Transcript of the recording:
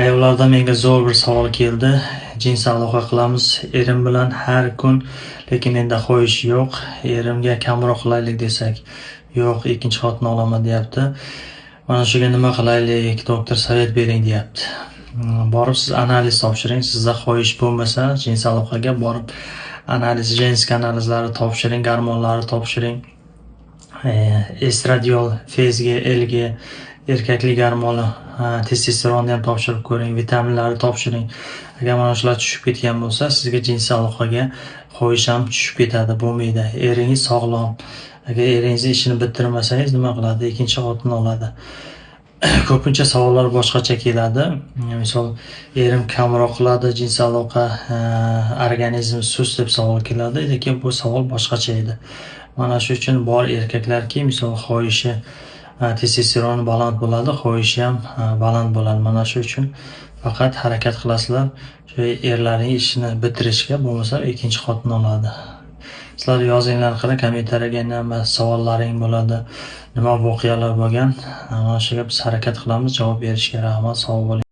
Ayollardan menga zo'r bir savol keldi. Jinsiy aloqa qilamiz erim bilan har kun, lekin menda xohish yo'q. Erimga kamroq qilaylik desak, yo'q, ikkinchi xotin olaman deyapti. Mana shuga nima qilaylik, doktor, совет bering, deyapti. Borib siz analiz topshiring. Sizda xohish bo'lmasa jinsiy aloqaga, borib analiz, женский analizlarni topshiring, gormonlarni topshiring. Estradiol, ФСГ, ЛГ, erkaklik gormoni, testosteronni ham topshirib ko'ring, vitaminlarni topshiring. Agar mana shular tushib ketgan bo'lsa, sizga jinsiy aloqaga xohish ham tushib ketadi, bo'lmaydi. Eringiz sog'lom. Agar eringizni ishini bitirmasangiz, nima qiladi? Ikkinchi xotin oladi. Ko'pincha savollar boshqacha keladi. Misol, erim kamroq qiladi jinsiy aloqa, organizmi sust deb savol keladi, lekin bu savol boshqacha edi. Mana shu uchun bor erkaklarki, misol, xohishi, testosteroni baland bo'ladi, xohishi ham baland bo'ladi. Mana shu uchun faqat harakat qilasizlar shu erlarning ishini bitirishga, bo'lmasa ikkinchi xotin oladi. Sizlar yozinglar qani kommentariyaga, nima savollaring bo'ladi, nima voqealar bo'lgan. Mana shuga biz harakat qilamiz javob berishga. Rahmat, sog' bo'ling.